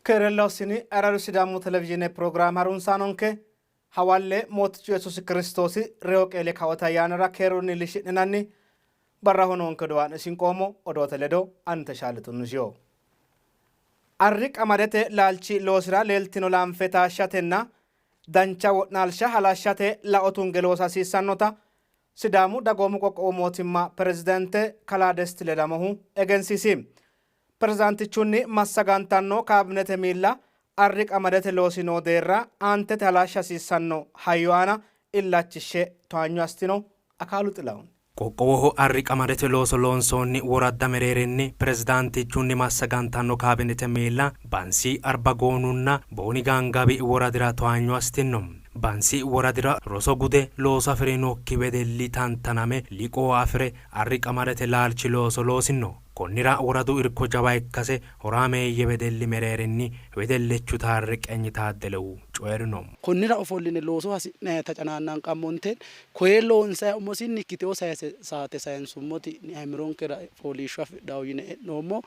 Keerella hossini Araru Sidaamu Televizhiine pirogiraame harunsaanonke hawalle Mootichu Yesuusi Kiristoosi reyo qeele kaote ayyaanira keerunni lishi'ninanni barraho noonke odowaa'ne sinqoommo odoote ledo ani Teshaale Tunnisiyo. Arri qamadete laalchi loosira leeltino laanfe taashshatenna dancha wo'naalsha halashshate lao tunge loosa hasiissannota Sidaamu Dagoomu Qoqqowu Mootimma Pirezidaante Kalaa Desti Ledamohu egensiisi. Pirezidaantichunni massagantanno kaabinete miilla arri qamadete loosi noo deerra aantete halashsha hasiissanno hayyo aana illachishshe towaanyo assitino Akaalu Xilahun. Qoqqowoho arri qamadete looso loonsoonni woradda mereerinni pirezidaantichunni massagantanno kaabinete miilla Bansi, Arbagoonunna Booni Gaangaawi woradira towaanyo assitinno. Bansi woradira roso gude looso afi'rinokki wedelli tantaname liqoo afi're arri qamadete laalchi looso loosinno. Konnira woradu irko jawa ikkase horaameeyye wedelli mereerinni wedellichu Taarreqenyi Taaddelehu coyi'rino. Konnira ofolline looso hasi'nayita canaannanqammonte koye loonsayi umosinni ikkitewo sayse saate sayinsummoti aimironkera fooliishsho afidhawo yine e'noommo.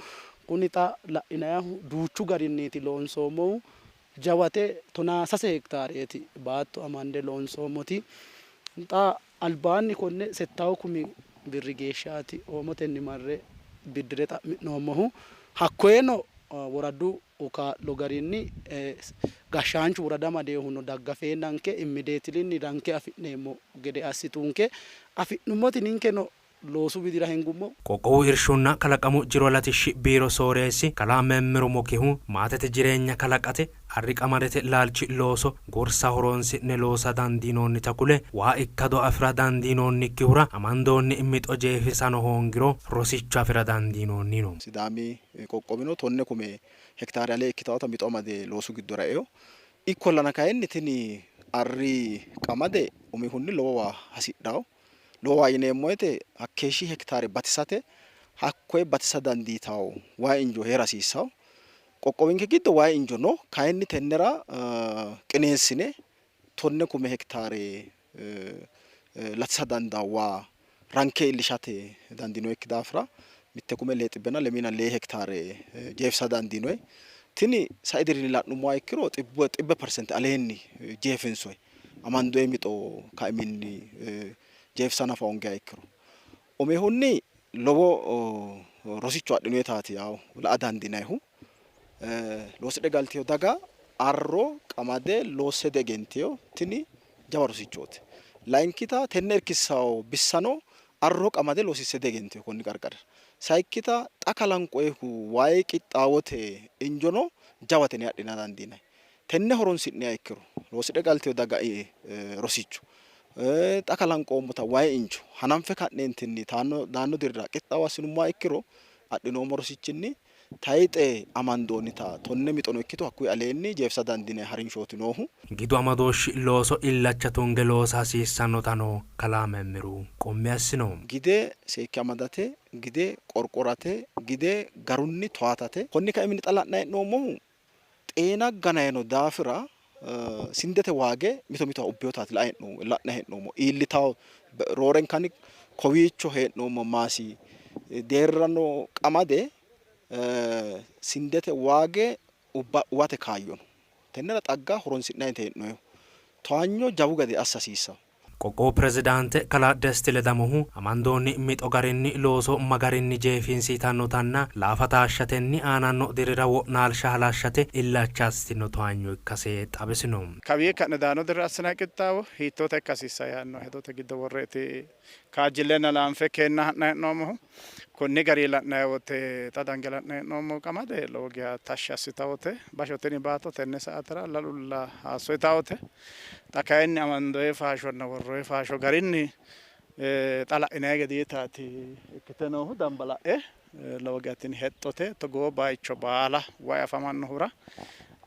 Kuni xa la'inayihu duuchu garinniiti loonsoommohu. Jawate 13 hektaareeti baatto amande loonsoommoti. Xa albaanni konne settawu kumi birri geeshshaati Oomotenni marre biddire xa'mi'noommohu. Hakkoyeno woradu kaa'lo garinni gashshaanchu worada amadeehuno daggafeennanke immideetilinni ranke afi'neemmo gede assitunke. Afi'nummoti ninkeno loosu widira hingummo. Qoqqowu Irshunna Kalaqamu Jiro Latishshi Biiro Sooreessi Kalaa Memmiru Mokihu, maatete jireenya kalaqate arri qamadete laalchi looso gorsa horoonsi'ne loosa dandiinoonnita kule, waa ikkado afi'ra dandiinoonnikkihura amandoonni mixo jeefisano hoongiro rosicho afi'ra dandiinoonni yino. Sidaami qoqqowino tonne kume hektaare alee ikkitawota mixo amade loosu giddora eino. Ikkollana kayinni tini arri qamade umihunni lowo waa hasidhanno. Lowo waa yineemmo woyte hakkeeshshi hektaare batisate hakkoye batisa dandiitanno wayi injo hee'ra hasiissanno. Qoqqowinke giddo wayi injo no, kayinni tennera qineessine 10 hektaare latisa dandaanno waa ranke iillishate dandiinoyikki daafira 1,065 hektaare jeefisa dandiinoyi. Tini sai dirinni la'nummoha ikkiro xibbe perisente aleenni jeefinsoyi. Amandoyi mixo kaiminni jeefisa nafa hoongiha ikkiro umihunni lowo rosicho adhinoyitaati yawo la''a dandiinannihu. Loosidhe galtino daga arro qamade loosse diegentino, tini jawa rosichooti. Layinkita tenne irkissanno bissano arro qamade loosiisse diegentino konni qarqarira. Sayikkita xa kalanqoyihu wayi qixxaawote injono jawate yine adhina dandiinanni. Tenne horonsi'niha ikkiro loosidhe galtino daga rosicho, xa kalanqoommota wayi injo hananfe ka'neentinni daanno dirira qixxaawo assinummoha ikkiro adhinoommo rosichinni tayixe amandoonnita tonne mixono ikkito hakkuyi aleenni jeefisa dandiinanni harinshooti noohu. Gidu amadooshshi looso illacha tunge loosa hasiissannotano kalaa Memmiru qummi assino. Gide seekke amadate, gide qorqorate, gide garunni towaatate. Konni kaiminni xa la'nanni hee'noommohu Xeena gananni no daafira sindete waage mito mitowa ubbinotaati la'nanni hee'noommo. Iillitawo roorenkanni kowiicho hee'noommo maasi deerrano qamade sindete waage uwate kaayyo no. Tennera xagga horonsi'nanniiti hee'noonnihu. Towaanyo jawu gede assa hasiissanno. Qoqqowu pirezidaante kalaa Desti Ledamohu amandoonni mixo garinni looso ma garinni jeefinsi yitannotanna laafa taashshatenni aananno dirira wo'naalsha halashshate illacha assitino towaanyo ikkase xawisino. Kawii ka'ne daanno dirira assinanni qixxaawo hiittoota ikka hasiissanno yaanno hedote giddo worreeti kaajjillenna laanfe keenna ha'nanni hee'noommohu. Konni garinni la'nanni wote xa dange la'nanni hee'noommo qamade lowo geya tashshi assitawote. Basho tini baatto tenne saatera lalulla haasso itawote. Xa kayinni amandoyi faashonna worroyi faasho garinni xa la'inanni gedeetaati ikkite noohu. Damba la'e lowo geya tini hexxote. Togoo bayicho baala wayi afamannohura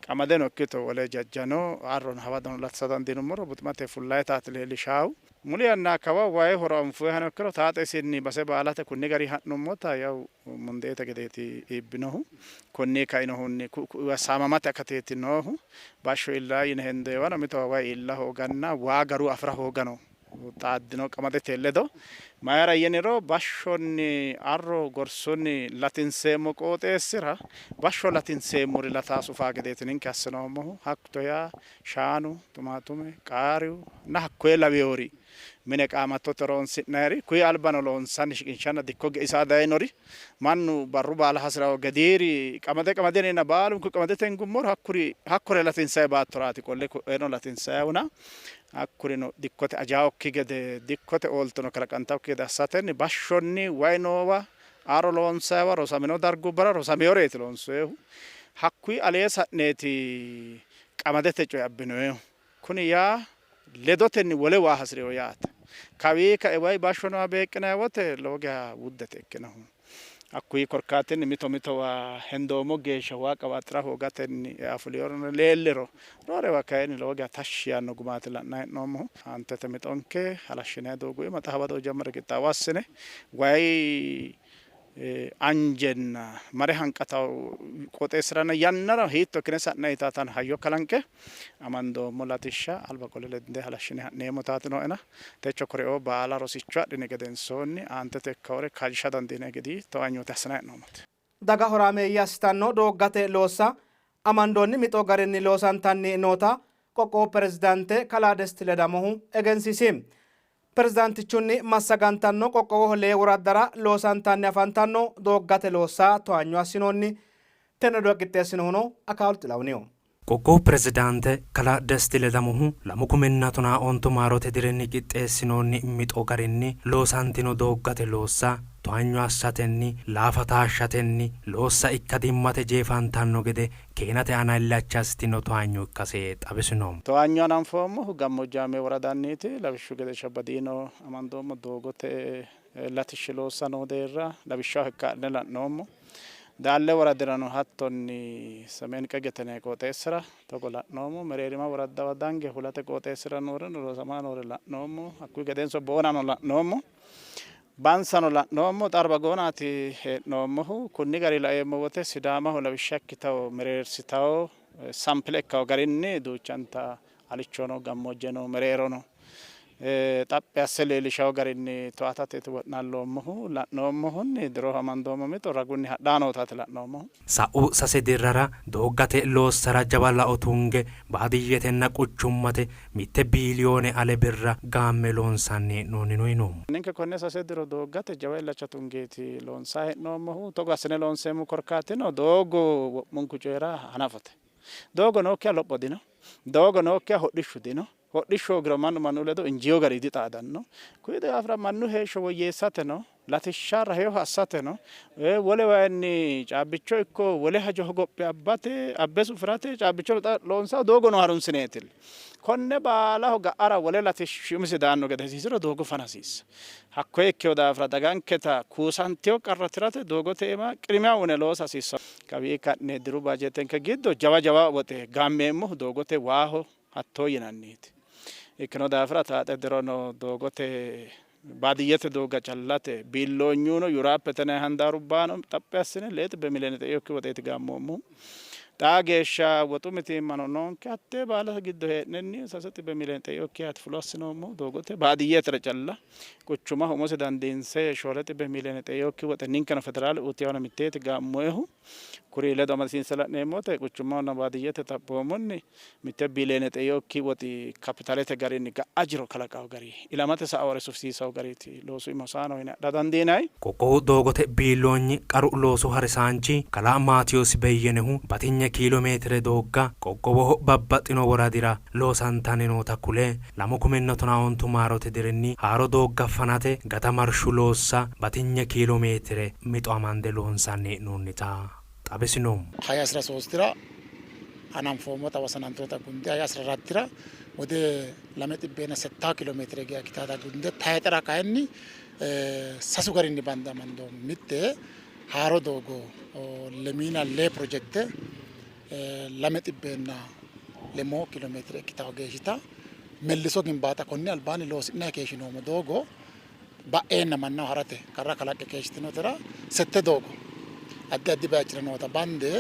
qamadeno ikkito wole jajjano arrono hawadono latisa dandiinummoro buximate fullayitaati leellishaahu. Muli yanna kawa wayi horo anfoyihano ikkiro taaxe isinni base baalate kunni garinni ha'nummota yawu mundeete gedeeti iibbinohu. Konni kainohunni ku'u ku'uwa saamamate akateeti noohu. Bashsho iillanno yine hendoyiwano mitowa wayi iilla hooganna waa garu afi'ra hoogano. xaaddino qamadete ledo. Mayira yiniro bashshonni arro gorsunni latinseemmo qooxeessira bashsho latinseemmori lataa sufaa gedeeti ninke assinoommohu. Hatto yaa shaanu, tumaatume, qaariyu na hakkoye laweyori mine qaamattote horonsi'nayiri kuyi albano loonsanni shiqinshanna dikko geisa dayinori mannu barru baala hasirawo gediiri qamade qamade yineenna baalunku qamadete hingummoro hakkuri hakkore latinsayi baattoraati qolle ko'eno latinsayihuna hakkurino dikkote ajaawokki gede dikkote ooltono kalaqantawokki gede assatenni bashshonni way noowa aro loonsayiwa rosamino dargubbara rosaminoreeti loonsoyehu hakkuyi alee sa'neeti qamadete coye abbinoyehu kuni yaa ledotenni wole waa hasi'reyo yaate. Kawii kae way bashsho noowa beeqqinanni wote lowo geya wuddete ikkinohu. Hakkuyi korkaatinni mito mitowa hendoommo geeshsha waa qawaaxxira hoogatenni ea fuliyorono leelliro roorewa kayinni lowo geya tashshi yaanno gumaati la'nanni hee'noommohu. Aantete mixonke halashshinanni doogo iima xa hawado jammare qixxaawo assine wayi anjenna mare hanqatawo qooxeessiranna yannara hiitto ikkine sa'nanni yitaatan hayyo kalanqe amandoommo latishsha alba qole lende halashshine ha'neemmo taati nooena techo koreoo baala rosicho adhini gedensoonni aantete ikkawore kaajjisha dandiinanni gede towaanyote assinanni hee'noommote. Daga horaameeyye assitanno dooggate loossa amandoonni mixo garinni loosantanni noota qoqqowu pirezidaante kalaa Desti Ledamohu egensiisi. Pirezidaantichunni massagantanno qoqqowoho lee woraddara loosantanni afantanno dooggate loossa towaanyo assinoonni. Tenne odoo qixxeessinohuno Akaawul Xilahuniho. Qoqqowu pirezidaante kalaa Desti Ledamohu 2015 maarote dirinni qixxeessinoonni mixo garinni loosantino dooggate loossa towaanyo assatenni laafa taashshatenni loossa ikkadimmate jeefantanno gede keenate aana illacha assitino towaanyo ikkase xawisino. Towaanyo hananfoommohu gammoojjaame woradanniiti. Lawishshu gede Shabbadiino amandoommo doogote latishshi loossa noo deerra lawishshaho ikka adhine la'noommo. Daalle woradirano hattonni Semeen Qegete yinanni qooxeessira togo la'noommo. Mereerima woraddawa dange hulate qooxeessira nooreno loosamaa noore la'noommo. Hakkuyi gedenso Boonano la'noommo. Bansano la'noommo. Xa Arbagoonaati hee'noommohu. Kunni gari laeemmo wote Sidaamaho lawishsha ikkitawo mereersitawo sampile ikkawo garinni duuchanta alichono gammoojjeno mereerono xaphi asse leellishawo garinni towaatateeti wo'naalloommohu. La'noommohunni diroho amandoommo mixo ragunni hadhaa nootaati la'noommohu. Sa'u sase dirrara dooggate loossara jawa lao tunge baadiyyetenna quchummate 1 biiliyoone ale birra gaamme loonsanni hee'noonnino yino. Ninke konne sase diro dooggate jawa illacha tungeeti loonsanni hee'noommohu. Togo assine loonseemmo korkaatino doogo wo'munku coyira hanafote. Doogo nookkiha lopho dino. Doogo nookkiha hodhishshu dino. Hodhishshu hoogiro mannu mannu ledo injiino gari dixaadanno. Kuyi daafira mannu heeshsho woyyeessateno latishsha raheho assateno wole wayinni caabbicho ikko wole hajo hogophe abbate abbe sufirate caabbicho loonsahu doogono harunsineeti. Konne baalaho ga'ara wole latishshi umisi daanno gede hasiisiro doogo fana hasiissa. Hakkoye ikkewo daafira daganketa kuusanteyo qarra tirate doogote iima qirimiya uyine loosa hasiissa. Kawii ka'ne diru baajeetenke giddo jawa jawa woxe gaammeemmohu doogote waaho hattoo yinanniiti. Ikkino daafira taaxe dirono doogote baadiyyete doogga callate biilloonyuno Yuraappete yinanni handaarubbaano xaphi assine 2 miliyoone xe'inokki woxeeti gaammoommohu. Xaa geeshsha woxu mitiimmano noonke hattee baala giddo hee'nenni 3 miliyoone xe'inokkihaati fulo assinoommohu doogote baadiyyetera calla quchumaho umosi dandiinse 4 miliyoone xe'inokki woxe ninkeno federaale uyitinoha mitteeti gaammoehu. Kuri ledo amadisiinse la'neemmo wote quchumahonna baadiyyete xaphoomunni 1 biliyoone xe'inokki woxi kapitalete garinni ga'a jiro kalaqawo gari ilamate sa'awore sufisiisawo gariiti loosu iima hosaano yine adha dandiinanni. Qoqqowu doogote biilloonyi qaru loosu harisaanchi kalaa Maatiyoos Beyyenehu batinye kiilo meetire doogga qoqqowoho babbaxxino woradira loosantanni noota kule, 2015 maarote dirinni haaro doogga fanate gatamarshu loossa batinye kiilo meetire mixo amande loonsanni hee'noonnita xawisino. Haya asira soostira hananfoommota wosanantinota gunde haya asira arattira wode lame xibbeena settaa kiilo meetire geya ikkitata gunde tayxera kayinni sasu garinni bande amandoommo. Mitte haaro doogo lemiina lee pirojekte lame xibbeenna lemoo kiilo meetire ikkitawo geeshshita milliso gimbaata konni albaanni loosi'nanni keeshshinoommo doogo ba'eenna mannaho harate qarra kalaqqe keeshshitinotera sette doogo addi addi bayichira noota bande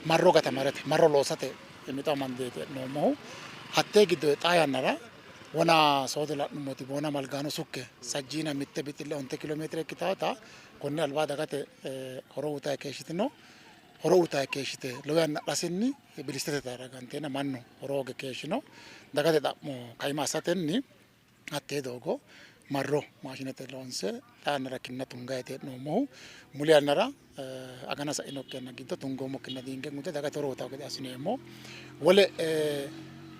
marro gatamarate marro loosate mixo amandeeti hee'noommohu. Hattee giddo xaa yannara Wona soodo la'nummoti Boona Malgaano sukke sajjiina mitte bixxille 9 kiiloomeetire ikkitaata konne alba dagate horo uytayi keeshshitino. Horo uytayi keeshshite lowo yanna adhasinni bilistete taara ganteena mannu horo hooge keeshshino. Dagate xa'mo kaima assatenni hattee doogo marro maashinete loonse xaa yannara kinna tungayiiti hee'noommohu. Muli yannara agana sa'inokki yanna giddo tungoommo kinna diinge gunde dagate horo uytawo gede assineemmo. Wole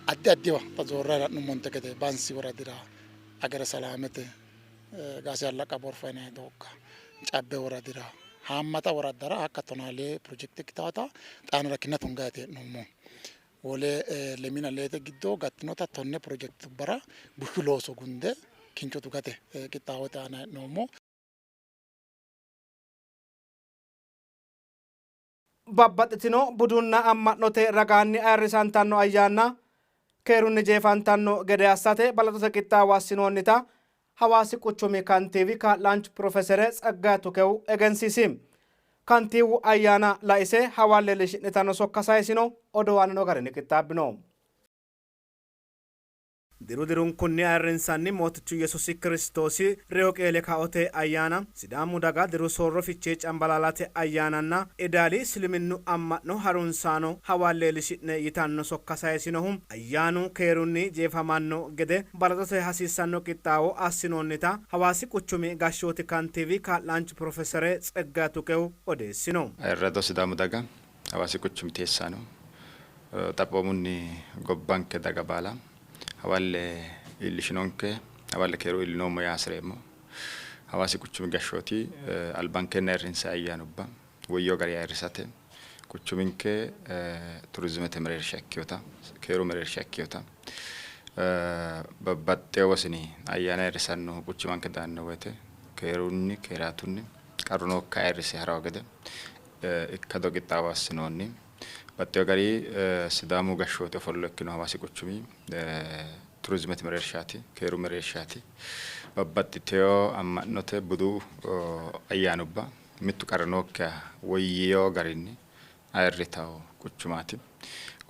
addi addiwa xa zoorrayi la'nummonte gede Bansi woradira Hagere Salaamete Gaasi Allaqa Borfa yinanni doogga, Cabbe woradira haammata woraddara hakka tonaa lee pirojekite ikkitaata xaa yannara kinna tungayiiti hee'noommohu. Wole lemina leete giddo gattinota 10 pirojekitubbara bushshu looso gunde kincho tugate qixxaawote aana hee'noommo. Babbaxxitino budunna amma'note ragaanni ayirrisantanno ayyaanna keerunni jeefantanno gede assate balaxote qixxaawo assinoonnita Hawaasi quchumi kantiiwi kaa'laanchu pirofesere Tsaggaye Tukehu egensiisi. Kantiiwu ayyaana laise hawalle lishi'nitanno sokka sayisino odoo aanino garinni qixxaabbino. Diru dirunkunni ayirrinsanni Mootichu Yesuusi Kiristoosi reyo qeele kaote ayyaana, Sidaamu daga diru soorro Fichee Cambalaalate ayyaananna Edaali Isliminnu amma'no harunsaano hawalle lishi'ne yitanno sokka sayisinohu ayyaanu keerunni jeefamanno gede balaxote hasiissanno qixxaawo assinoonnita Hawaasi quchumi gashshooti kantiiwi kaa'laanchu pirofesere Tseggaye Tukehu odeessino. Ayirrado Sidaamu daga, Hawaasi quchumi teessaano, xaphoomunni gobbanke daga baala hawalle iillishinonke, hawalle keeru iillinoommo yaa hasi'reemmo. Hawaasi quchumi gashshooti albankeenni ayirrinsanni ayyaanubba woyyeewo garinni ayirrisate quchuminke turizimete mereersha ikkinota, keeru mereersha ikkinota, babbaxxeewo wosini ayyaana ayirrisannohu quchumanke daanno woyte keerunni, keeraatunni, qarru nookkiha ayirrise ha'ranno gede ikkado qixxaawo assinoonni. Baxxeewo gari Sidaamu gashshooti ofollo ikkino Hawaasi quchumi turizimete mereershaati, keeru mereershaati. Babbaxxiteewo amma'note budu ayyaanubba mittu qarri nookkiha woyyeewo garinni ayirritawo quchumaati.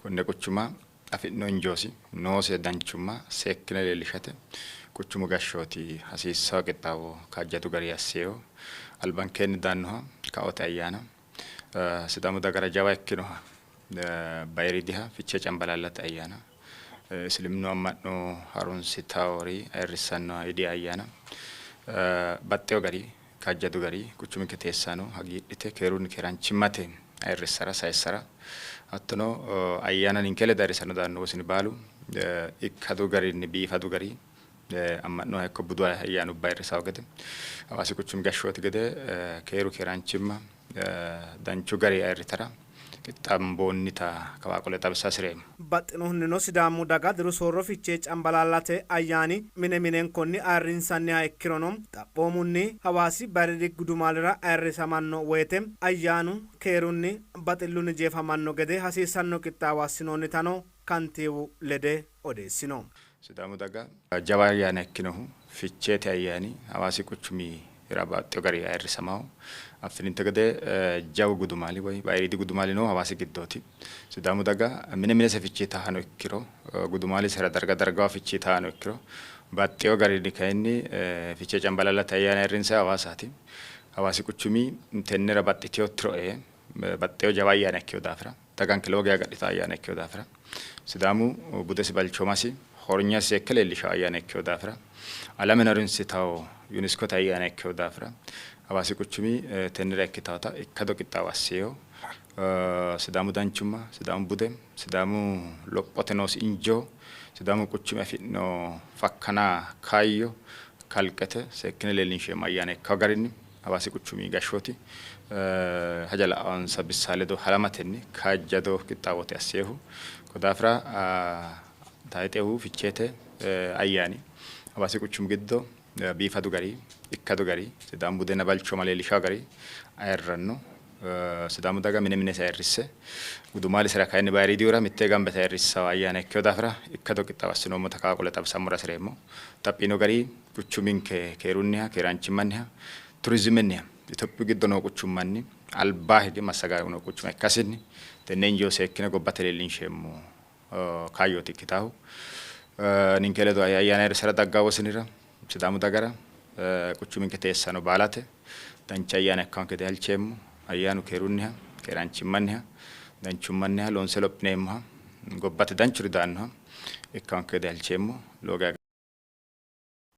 Konne quchuma afi'no injoosi noose danchumma seekkine leellishate quchumu gashshooti hasiissawo qixxaawo kaajjadu gari asseewo albankeenni daannoha kaote ayyaana Sidaamu dagara jawa ikkinoha bayiriidiha Fichee Cambalaallate ayyaana, Isliminu amma'no harunsitawori ayirrissannoha Idi ayyaana baxxeewo gari kaajjadu gari quchuminke teessaano hagiidhite keerunni keeraanchimmate ayirrissara sayissara hattono ayyaana ninke ledo ayirrisanno daanno wosini baalu ikkadu garinni biifadu gari amma'noha ikko budu ayyaanubba ayirrisawo gede Hawaasi quchumi gashshooti gede keeru keeraanchimma danchu gari ayirritara qixxaamboonnita kawaa qole xawisa hasi'reemmo. Baxxinohunnino Sidaamu daga diru soorro Fichee Cambalaallate ayyaani mine minenkonni ayirrinsanniha ikkirono xaphoomunni Hawaasi Bayiriidi Gudumaalira ayirrisamanno woyte ayyaanu keerunni, baxillunni jeefamanno gede hasiissanno qixxaawo assinoonnitano kantiiwu lede odeessino. Sidaamu daga jawa ayyaana ikkinohu Ficheete ayyaani Hawaasi quchumira baxxeewo garinni ayirrisamaho. Affininte gede jawu gudumaali woy bayiriidi gudumaali noohu Hawaasi giddooti. Sidaamu daga mine minese fichiitahano ikkiro gudumaalisera darga dargaho fichiitahano ikkiro baxxeewo garinni kayinni Fichee Cambalaallate ayyaana ayirrinsanni Hawaasaati. Hawaasi quchumi tennera baxxitewo tiro ee baxxeewo jawa ayyaana ikkino daafira daganke lowo geya agadhitawo ayyaana ikkino daafira Sidaamu budesi balchoomasi hornyasi seekke leellishawo ayyaana ikkino daafira alameno harunsitawo UNESCOte ayyaana ikkino daafira Hawaasi quchumi tennera ikkitawota ikkado qixxaawo asseewo. Sidaamu danchumma, Sidaamu bude, Sidaamu lophote noosi injoo, Sidaamu quchumi afi'no fakkana kaayyo kalqete seekkine leellinsheemmo ayyaana ikkawo garinni Hawaasi quchumi gashshooti haja la'anonsa bissa ledo halamatenni kaajjado qixxaawote asseehu. Ko daafira tayxehu Ficheete ayyaani Hawaasi quchumi giddo biifadu gari, ikkadu gari, Sidaamu budenna balchooma leellishawo gari ayirranno. Sidaamu daga mine minese ayirrisse gudumaalisera kayinni bayiriidihura mittee gamba yite ayirrissawo ayyaana ikkino daafira ikkado qixxaawo assinoommota kawa qole xawisammora hasireemmo. Xaphi yino gari quchuminke keerunniha, keeraanchimmanniha, turizimenniha Itophiyu giddo noo quchummanni albaa hige massagawo noo quchuma ikkasinni tenne injoo seekkine gobbate leellinsheemmo kaayyooti ikkitaahu. Ninke ledo ayyaana ayirrissara daggaa wosinira, Sidaamu dagara, quchuminke teessaano baalate dancha ayyaana ikkanno gede halcheemmo. Ayyaanu keerunniha, keeraanchimmanniha, danchummanniha, loonse lophineemmoha, gobbate danchuri daannoha ikkanno gede halcheemmo. Lowo geya.